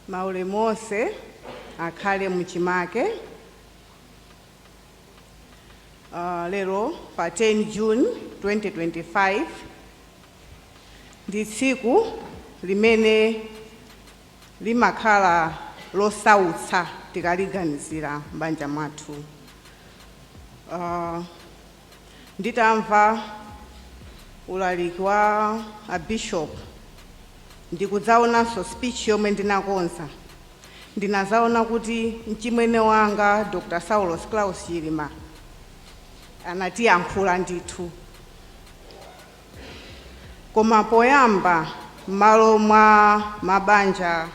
Maulemu onse akhale muchimake. Lero pa 10 June 2025 ndi tsiku limene limakhala losautsa tikaliganizira m'banja mwathu. Nditamva ulaliki wa a bishop ndikudzaonanso speech yomwe ndinakonza, ndinazaona kuti mchimwene wanga Dr. Saulos Klaus Chilima anatiyankhula ndithu. Koma poyamba, m'malo mwa mabanja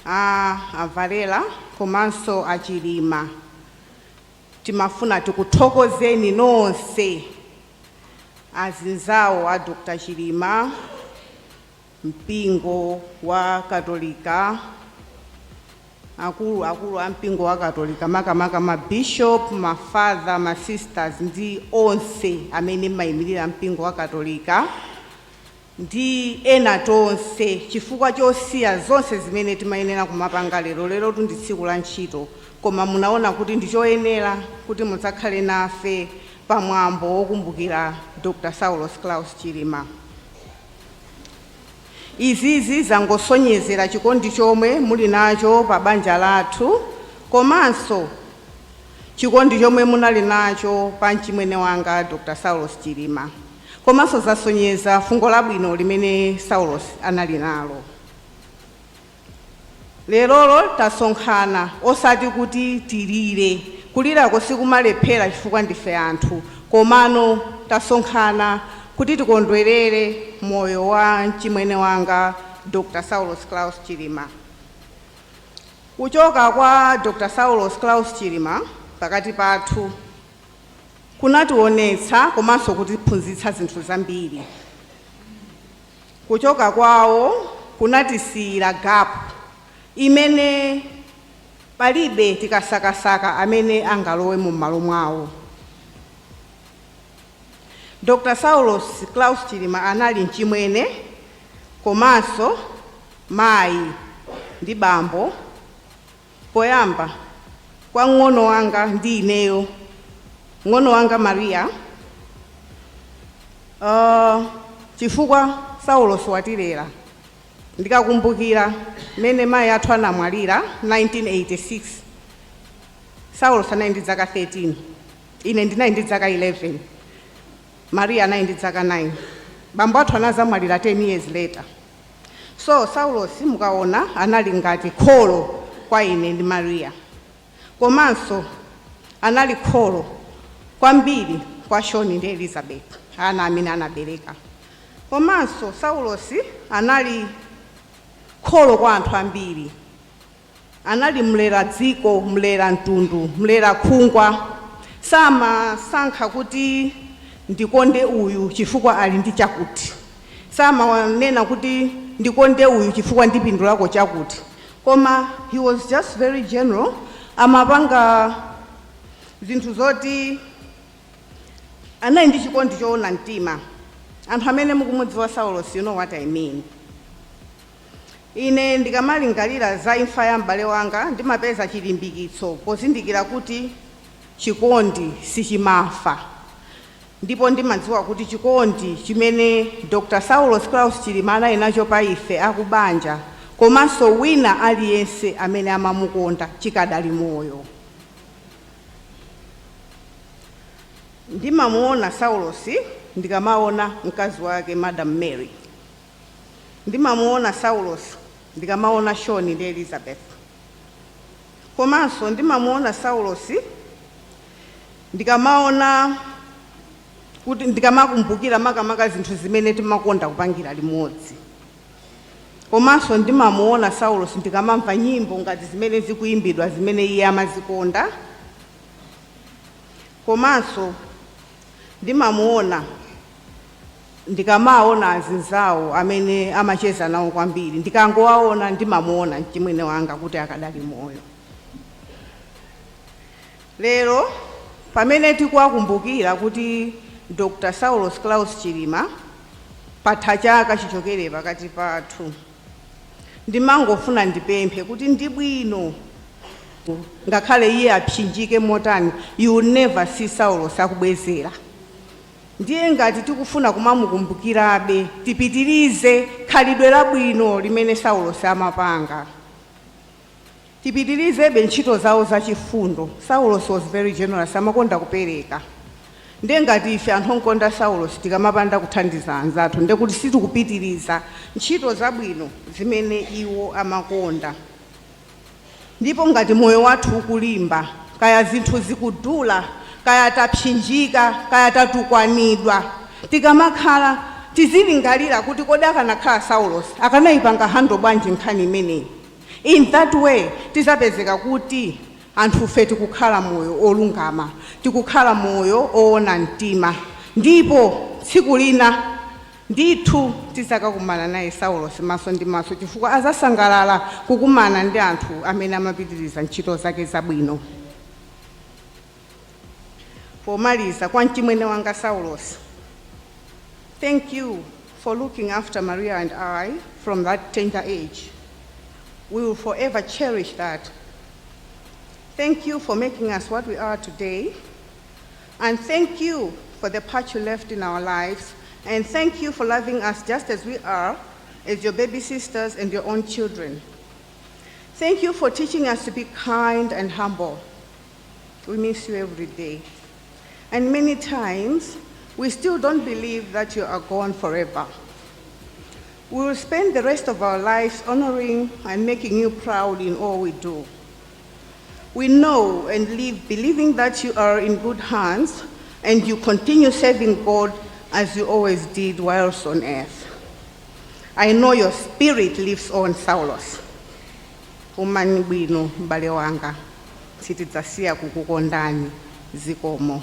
a Avarela komanso a Chilima, timafuna tikuthokozeni nonse azinzawo a Dr. Chilima, mpingo wa Katolika, akulu akulu a mpingo wa Katolika, makamaka ma bishop, ma father, ma sisters ndi onse amene mayimirira mpingo wa Katolika ndi ena tonse, chifukwa chosiya zonse zimene timayenera kumapanga lero. Lero ndi tsiku la ntchito, koma munaona kuti ndi choyenera kuti mudzakhale nafe pamwambo wokumbukira Dr. Saulos Klaus Chilima. Izizi zangosonyezera chikondi chomwe muli nacho pa banja lathu komanso chikondi chomwe munali nacho pa mchimwene wanga Dr. Saulos Chilima, komanso zasonyeza fungo labwino limene Saulos anali nalo. Lerolo tasonkhana osati kuti tilire, kulirako sikumalephera chifukwa ndife anthu, komano tasonkhana kuti tikondwerere moyo wa mchimwene wanga Dr. Saulos Klaus Chilima. Kuchoka kwa Dr. Saulos Klaus Chilima pakati pathu kunationetsa komanso kutiphunzitsa zinthu zambiri. Kuchoka kwawo kunatisiyira gap imene palibe tikasakasaka amene angalowe mu m'malo mwawo. Dr. Saulos Klaus Chilima anali mchimwene komanso mayi ndi bambo poyamba kwa ng'ono wanga ndi ineyo, ng'ono wanga Maria, chifukwa Saulos watilera. Ndikakumbukira mmene mayi athu anamwalira 1986, Saulos anali ndi zaka 13, ine ndinali ndi zaka 11, Maria anali ndi zaka 9. Bambo athu anazamwalira 10 years later. So Saulos mukaona anali ngati kholo kwa ine ndi Maria, komanso anali kholo kwambiri kwa Shoni ndi Elizabeth, ana amene anabereka. Komanso Saulos anali kholo kwa anthu ambiri. Anali mlera dziko, mlera mtundu, mlera khungwa. Samasankha kuti ndikonde uyu chifukwa ali ndi chakuti, samanena kuti ndikonde uyu chifukwa ndipindulako chakuti, koma he was just very general. Amapanga zinthu zoti anali ndi chikondi choona mtima. Anthu amene mukumudziwa Saulos, you know what I mean. Ine ndikamalingalira za imfa ya m'bale wanga, ndimapeza chilimbikitso pozindikira kuti chikondi sichimafa, ndipo ndimadziwa kuti chikondi chimene Dr. Saulos Klaus Chilima anali nacho pa ife akubanja komanso wina aliyense amene amamukonda chikadali moyo. Ndimamuona Saulos ndikamaona mkazi wake Madam Mary. Ndimamuona Saulos ndikamaona Shoni ndi Elizabeth. Komanso ndimamuona Saulos ndikamaona kuti, ndikamakumbukira makamaka zinthu zimene timakonda kupangira limodzi. Komanso ndimamuona Saulos ndikamamva nyimbo ngati zimene zikuyimbidwa zimene iye amazikonda. Komanso ndimamuona ndikamaona azinzawo amene amacheza nawo kwambiri. Ndikangowaona ndimamuona mchimwene wanga kuti akadali moyo. Lero pamene tikuwakumbukira kuti Dr. Saulos Klaus Chilima patha chaka chichokere pakati pathu, Ndimangofuna ndipemphe kuti ndi bwino ngakhale iye apsinjike motani, you will never see Saulos akubwezera. Ndiye ngati tikufuna kumamukumbukirabe, tipitirize khalidwe labwino limene Saulos amapanga, tipitirizebe ntchito zawo zachifundo. Saulos was very generous, amakonda kupereka. Ndiye ngati ife anthu onkonda Saulos tikamapanda kuthandiza anzathu, ndiye kuti sitikupitiriza ntchito zabwino zimene iwo amakonda. Ndipo ngati moyo wathu ukulimba, kaya zinthu zikudula, kaya tapsinjika, kaya tatukwanidwa, tikamakhala tizilingalira kuti kodi akanakhala Saulos akanayipanga handle bwanji nkhani imeneyi? In that way tizapezeka kuti anthufe tikukhala moyo olungama, tikukhala moyo oona mtima, ndipo tsiku lina ndithu tizakakumana naye Saulos maso ndi maso, chifukwa azasangalala kukumana ndi anthu amene amapitiriza ntchito zake zabwino. Pomaliza, kwa mchimwene wanga Saulos, thank you for looking after Maria and I from that tender age. We will forever cherish that. Thank you for making us what we are today, and thank you for the part you left in our lives, and thank you for loving us just as we are, as your baby sisters and your own children. Thank you for teaching us to be kind and humble. We miss you every day. And many times, we still don't believe that you are gone forever. We will spend the rest of our lives honoring and making you proud in all we do. We know and live believing that you are in good hands and you continue serving God as you always did whilst on earth. I know your spirit lives on, Saulos. Pumani bwino, m'bale wanga, sitidzasiya kukukondani. Zikomo.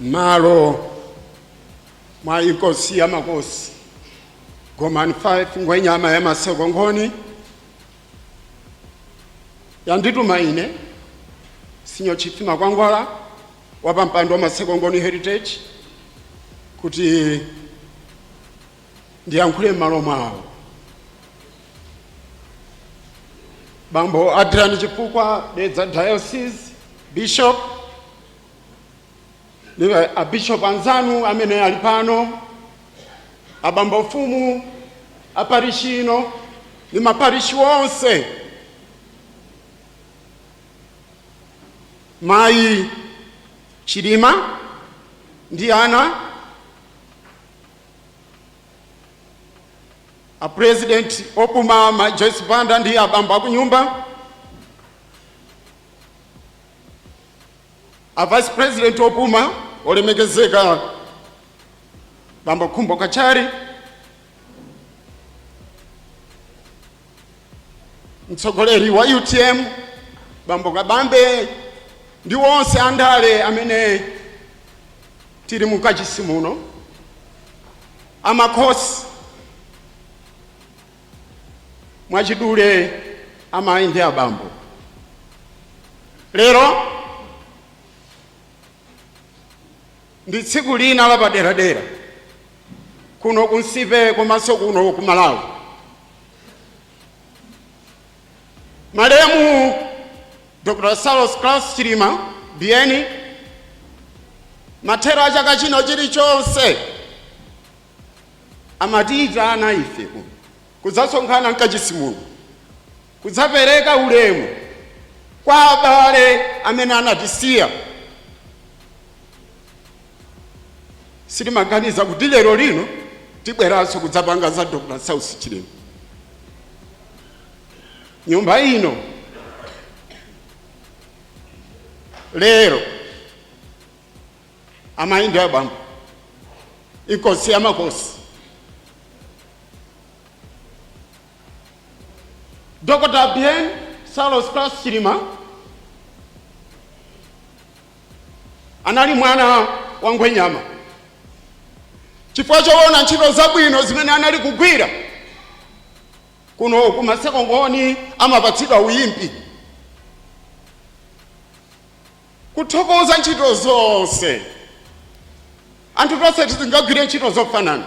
Malo mwa Inkosi ya Makosi Gomani 5 Ngwenyama ya Maseko Ngoni yandituma ine, Senior Chief Makwangwala wa pampando wa Maseko Ngoni Heritage, kuti ndiyankhule m'malo mwawo. Bambo Adrian Chifukwa, Dedza Diocese Bishop, ndi abishop anzanu amene ali pano, abambo mfumu aparishi ino ndi maparishi wonse, mayi Chilima ndi ana, a president opuma ma Joyce Banda ndi abambo akunyumba, a vice president opuma olemekezeka bambo Khumbo Kachali, mtsogoleri wa UTM bambo Kabambe ndi wonse andale amene tili mukachisi muno, amakhosi, mwachidule amayi ndi abambo, lero ndi tsiku lina lapaderadera kuno ku Nsipe komanso kuno ku Malawi. Malemu Dr. Saulos Klaus Chilima Biyeni, mathero a chaka chino chilichonse amatiyitana ife kuno kudzasonkhana mkachisi muno kudzapereka ulemu kwa abale amene anatisiya. Sitimaganiza kuti lero lino tibweranso kudzapanga za Dr. Saulos Chilima. Nyumba ino lero, amayi ndi abambo, inkosi ya makosi Dr. Bien Saulos Klaus Chilima anali mwana wa Ngwenyama. Chifukwa choona ntchito zabwino zimene anali kugwira kuno kuMaseko amapatsidwa uimpi, kuthokoza ntchito zonse. Anthu tonse tizingagwire ntchito zofanana.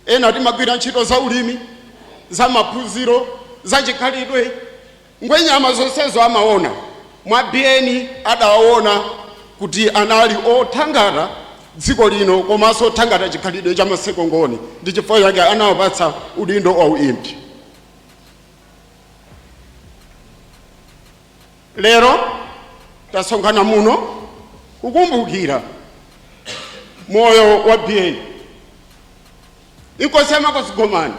Ena timagwira ntchito za ulimi, za maphunziro, za chikhalidwe. Ngwenyama zonsezo amaona. Mwa Biyeni adawaona kuti anali othangata dziko lino komanso othangata chikhalidwe cha Maseko Ngoni, ndi chifukwa chake anawapatsa udindo wa uimpi. Lero tasonkhana muno kukumbukira moyo wa Biyeni. Inkosi yamakosi Gomani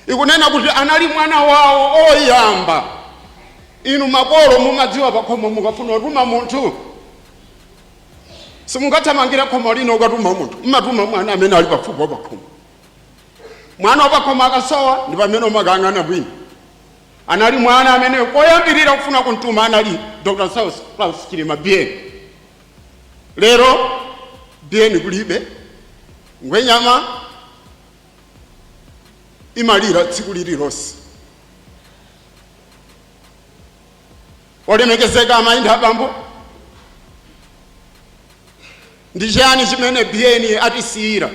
ikunena kuti anali mwana wawo oyamba. Inu makolo mumadziwa, pakhomo mukafuna kutuma munthu simungathamangira khomo lino ukatuma munthu, mmatuma mwana amene ali pafupi wapakhomo. Mwana wapakhomo akasowa ndi pamene umakang'ana bwino. Anali mwana amene koyambirira kufuna kumtuma anali Dr. Saulos Klaus Chilima Biyeni. Lero Biyeni kulibe. Ngwenyama imalira tsiku lililonse. Olemekezeka amayi ndi abambo, ndi chiyani chimene Biyeni atisiyira?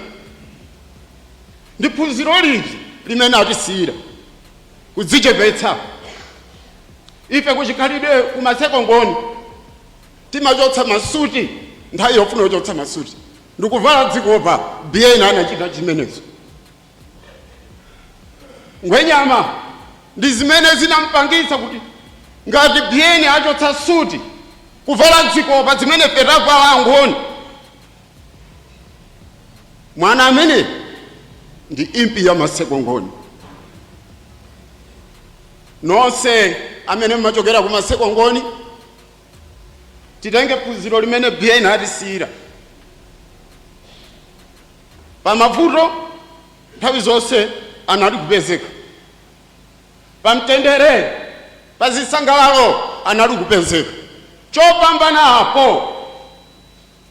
Ndi phunziro liti limene atisiyira? Kudzichepetsa. Ife kuchikhalidwe kuMaseko Ngoni timachotsa masuti nthawi yofuna kuchotsa masuti ndikuvala dzikopa. Biyeni anachita chimenezo. Ngwenyama ndi zimene zinampangitsa kuti ngati Biyeni achotsa suti kuvala dzikopa zimene ife tavala Angoni, mwana amene ndi impi ya Maseko Ngoni. Nonse amene mmachokera ku Maseko Ngoni, titenge phunziro limene Biyeni atisiyira. Pamavuto nthawi zonse anali kupezeka, pamtendere, pazisangalalo anali kupezeka. Chopambana apo,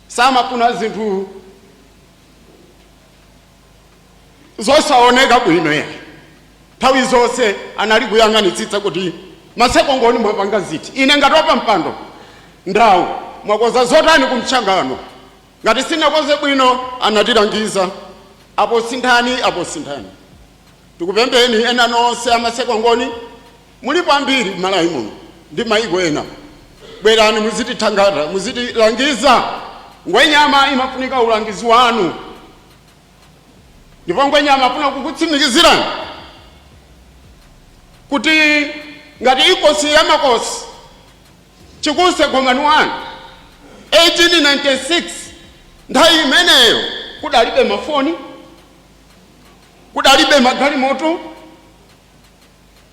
samafuna zinthu zosaoneka bwino ya. Nthawi zonse anali kuyang'anitsitsa kuti Maseko Ngoni mwapanga ziti, ine ngati wapampando ndawu mwakoza zotani kumchangano. Ngati sinakoze bwino anatilangiza, apo sinthani, apo sinthani. Tikupembeni ena nonse aMaseko Ngoni, mulipo ambiri m'Malawi muno ndi maiko ena, bwerani muzitithangata, muzitilangiza. Ngwenyama imafunika ulangizi wanu, ndipo Ngwenyama afuna kukutsimikizirani kuti ngati inkosi ya makosi Chikuse Gomani 1 1896, nthawi imeneyo kudalibe mafoni, kudalibe magalimoto,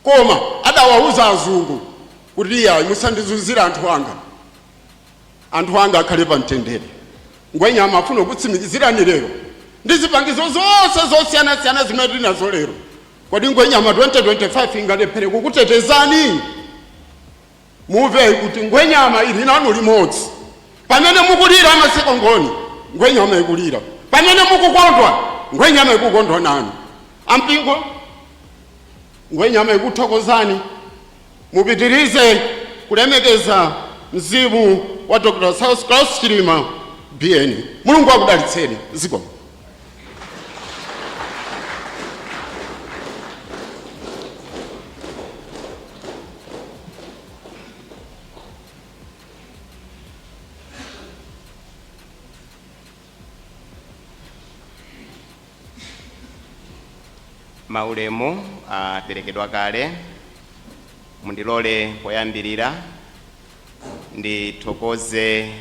koma adawauza azungu kuti iyayi, musandizunzire anthu anga, anthu anga akhale pa mtendere. Ngwenyama afuna kutsimikizirani lero ndi zipangizo zonse zosiyanasiyana zimene tinazo lero, kodi Ngwenyama 2025 ingalephere kukutetezani? Muve kuti Ngwenyama ili nanu limodzi. Pamene mukulira aMaseko Ngoni, Ngwenyama ikulira. Pamene mukukondwa, Ngwenyama ikukondwa nanu. Ampingo, Ngwenyama ikuthokozani. Mupitirize kulemekeza mzimu wa Dr. Saulos Klaus Chilima Biyeni. Mulungu akudalitseni. Zikomo. Maulemu aperekedwa kale. Mundilole poyambirira ndithokoze